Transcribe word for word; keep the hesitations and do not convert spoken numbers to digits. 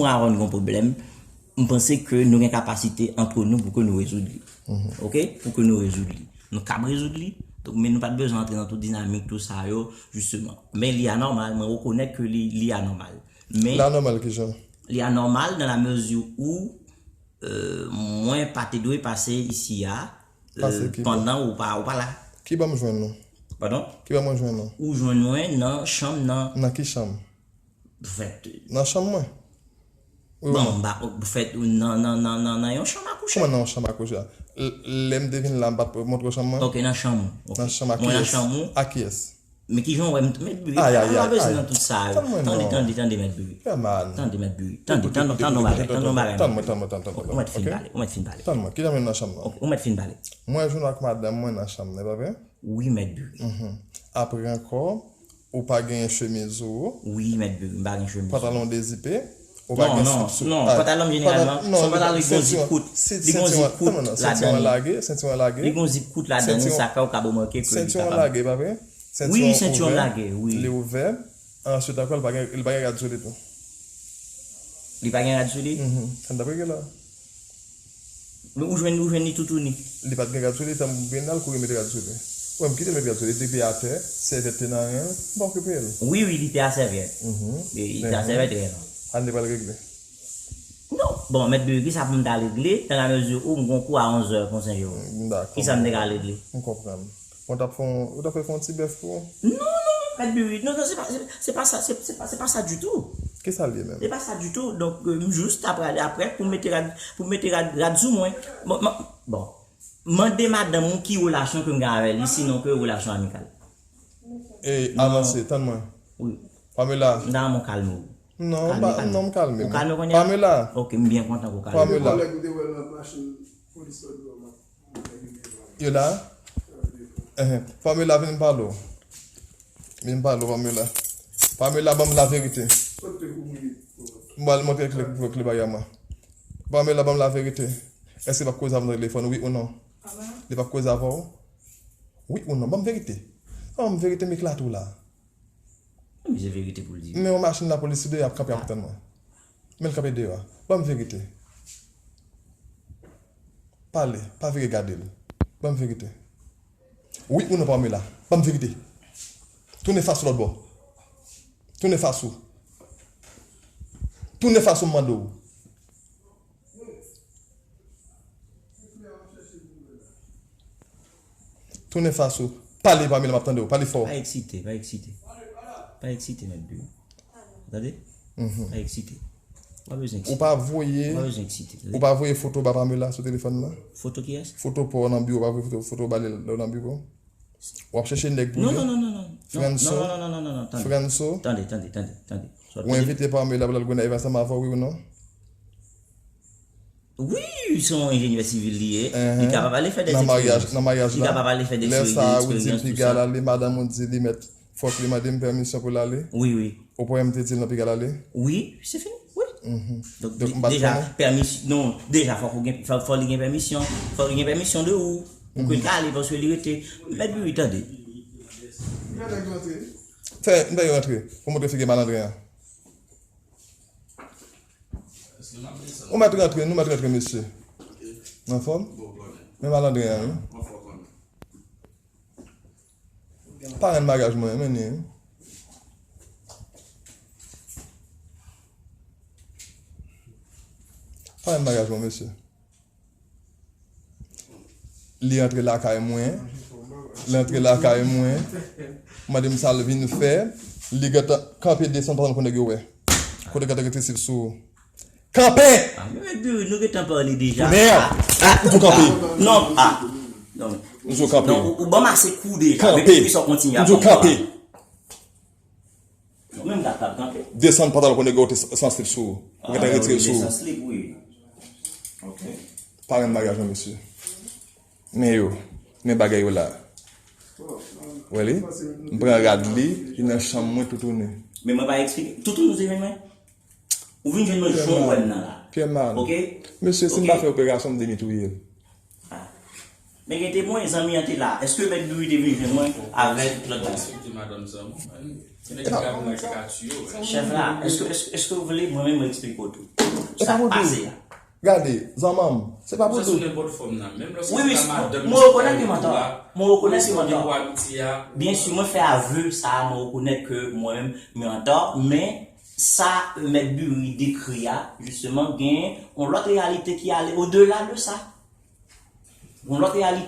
mwen avè w nou gen yon pwoblèm, m panse ke nou gen kapasite antre nou pou ke nou rezoud li. Oke? Pou ke nou rezoud li. Nou kab rezoud li, donk, men nou pa t bezwen antre nan tout dinamik, tout sa yo, jisteman. Men li anòmal, mwen rekonèt ke li, li anòmal. Men Li anòmal kijan? Li anòmal dans la mesure où, euh, mwen pa te dwe pase isi a, Pase euh, ki bò? Pandan ou pa, ou pa la. Ki bò m jwenn ou? Padon? Ki bò mwen jwenn ou? Ou jwenn mwen nan chanm nan. Nan ki chanm? Fèt. Nan chanm mwen? Wi ou Bon, non? M pa, fèt, nan, nan, nan, nan, nan yon chanm a kouche. Kòman nan yon chanm a kouche a? L-, lè m te vin la, m pa t montre w chanm mwen? Ok, nan chanm ou. Ok. Nan chanm a Mwen nan kiyès? Chanm ou. A kiyès? Men kijan w wè m, Mèt Biri, Ay, ay, pa ay, bezwen ay. nan tout sa yo. Tann mwen Tande, non. tande, tande, Mèt Biri. Yeah, man. Tande, Mèt Biri. Tande, Écoute, tande, écoute, tande yon écoute, bagay, écoute, tande yon bagay, tann mwen, tann mwen, tann mwen, tann mwen, ok? Ou mèt fin pale, ou mèt fin pale. Tann mwen, kijan m nan chanm nan? Ok, ou mèt fin pale. Mwen jwenn ak madanm mwen nan chanm nan, e pa vre? Wi, Mèt Biri. Mhm. Apre ankò, ou pa genyen chemiz ou. Wi, Mèt Biri, m pa gen chemiz. Pantalon dezipe, ou pa Non, gen non, slip sou. non, Ah, pantalon m jeneralman, pantalon, non, se yon pantalon ki gen yon sentiwon, zip kout. se-, Li gen yon sentiwon, zip kout non, non, ladan sentiwon li. lage, sentiwon lage. Li gen yon zip kout ladan li, Sentiwon, sa fè ou ka remake ke li sentiwon kapab. lage, pa vre? Wi, Sentiwon sentiwon ouvè, lage, wi. li ouvè. Answit ankò, li pa gen, li pa gen rad sou li tou. Li pa gen rad sou li? Mhm. Ann ap rege la. Men ou jwenn, ou jwenn li toutouni. Li pa t gen rad sou li, tan m vin la, l kouri mete rad sou li. Wè, m kite l met rad sou li, li te atè, sèvyèt te nan men l, m pa okipe l. Wi, wi, li te a sèvyèt. Mhm. Li, li te a Mhm. sèvyèt reyèlman. Ann li pral regle. Non, bon, Mèt Biri, kisa pou m ta regle, dans la mesure où m gon kou a onzè pou Sen Jewòm? Dakò. Kisa m te ka regle? M konprann. Bon, t ap fè yon, ou t ap fè fè yon ti bèf pou ou? Non, non, Mèt Biri, non, non, se pa, se, se pa sa, se, se pa, se pa sa ditou. Kisa l ye menm? Se pa sa ditou. Donk, euh, m jis ta prale aprè pou mete rad, pou mete rad, rad sou mwen. Bon, ma, bon. Mande madanm ou ki relasyon ke m gen avè li, sinon ke relasyon amikal. E, Non. avanse, tann mwen. Wi. Pamela. M ta renmen w kalme w. Non, Kalme, ba, kalme. non, m kalme. Ou kalme kounye a? Pamela. Ok, m byen kontan ke w kalme. Pamela. Kòlèg ou te wè l nan machin polis la, Yo la? Ehe. Pamela, vin m pale w. Vin m pale w, Pamela. Pamela, ban m laverite. M pral montre kle, kle bagay mwen. Pamela, ban m laverite. Èske l ap koze avè w nan telefòn, wi ou non? Li p ap koze avè w? Wi ou non? Ban m verite. Ban m verite, m eklate w la. Mizè verite pou l di. Men yon machin lapolis sou deyò ap kanpe ap tann mwen. Men l kanpe deyò a. Ban m verite. Pale, pa vire gade l. Ban m verite. Wi ou non, Pamela? Ban m verite. Tounen fas ou lòt bò. Tounen fas ou. Tounen fas ou, m mande w. Tounen fas ou. Pale, Pamela, m ap tande w. Pale fò. Pa eksite, pa eksite. Pa eksite, Mèt Biri. Tande? Mhm. Pa eksite. Ou pa bezwen eksite. Ou pa voye, Ou pa bezwen eksite, tande? Ou pa voye foto ba Pamela sou telefòn nan? Foto kiyès? Foto pa w nan biwo, ou pa voye foto, foto ba li lè w nan biwo? W ap chèche nèg pou Non, li? non, non, non, non. Non, Franso? non, non, non, non, non, non, tande. Franso? Tande, tande, tande, tande. Sa w Ou tande? envite Pamela pou l al Gonayiv ansanm avè w, wi ou non? Wi, se yon enjenyè sivil li ye. Li Ehe. kapab ale fè de Nan maryaj, eksperyans. nan maryaj Li la. kapab ale fè de Lè eksperyans, sa a, ou di l eksperyans, tout piga sa. l ale, madanm ou di li mèt, fòk li mande m pèmisyon pou l ale. Wi, wi. Ou pran M te di l nan piga l ale? Wi, se fini. Wi. Mhm. Donk, Donk, de-, m pa t deja, konnen. pèmis-, non, deja, fòk ou gen, fò, fò li gen pèmisyon. Fòk li gen pèmisyon de ou. Pou ke Mhm. l ka ale, paske li rete. Mèt Biri, tande. Fè nèg rantre. Fè, m fè yo rantre. Pou montre figi malandren an. Ou mèt rantre, nou mèt rantre, mesye. Anfòm? Men malandren an, wi. Parenn maryaj mwen, men ni, wi. Parenn maryaj mwen, mesye. Li antre lakay mwen. Li antre lakay mwen. Mande m sa l vin fè. Li gentan kanpe desann pantalon pou nèg yo wè. Kote gentan rete slip sou ou. Kanpe! Ah, men Mèt Biri, nou gentan pale deja. Kounye a, Ah, ah, ou tou kanpe. ah, Non, ah, non. Ou tou kanpe. Non, ou, ou ban m ase kou deja. Kanpe. Men poukisa w kontinye ap Ou tou ban m kou kanpe. la? Ou menm gad pa kanpe. Desann pantalon pou nèg yo te san slip sou ou. Ou gentan retire l sou ou. San slip, wi. Ok. Parenn maryaj mwen, mesye. Men yo. Men bagay yo la. Wè li? M pran rad li, li nan chanm mwen toutouni. Men mwen pa eksplike. Toutouni ou te jwenn mwen? Ou vin jwenn mwen jan w wè m nan la. Pyè mal. Ok? Mesye, si m pa fè operasyon, m demi touye l. Ah. Men gen temwen, zanmi an te la. Èske Mèt Biri te vin jwenn mwen avèk lòt bagay? Respecte madanm sa, non? Se nèg ki ka vin la ki ka tiye w. Chèf la, èske, èske, èske w vle mwen menm mwen eksplike w tou? E sa Sa pou k di. Pase a. Gade, zanmanm, se pa pou Sa sou di. Nenpòt fòm nan. Menm lè Wi, wi, se madanm mwen rekonèt ke mwen antò. Mwen rekonèt ke mwen antò. Pou amitié a. Byen si, mwen fè avè sa, mwen rekonèt ke mwen menm mwen antò, men sa mèt Buri dekri a, jisteman, gen yon lòt reyalite ki ale odela de sa. Yon lòt reyalite.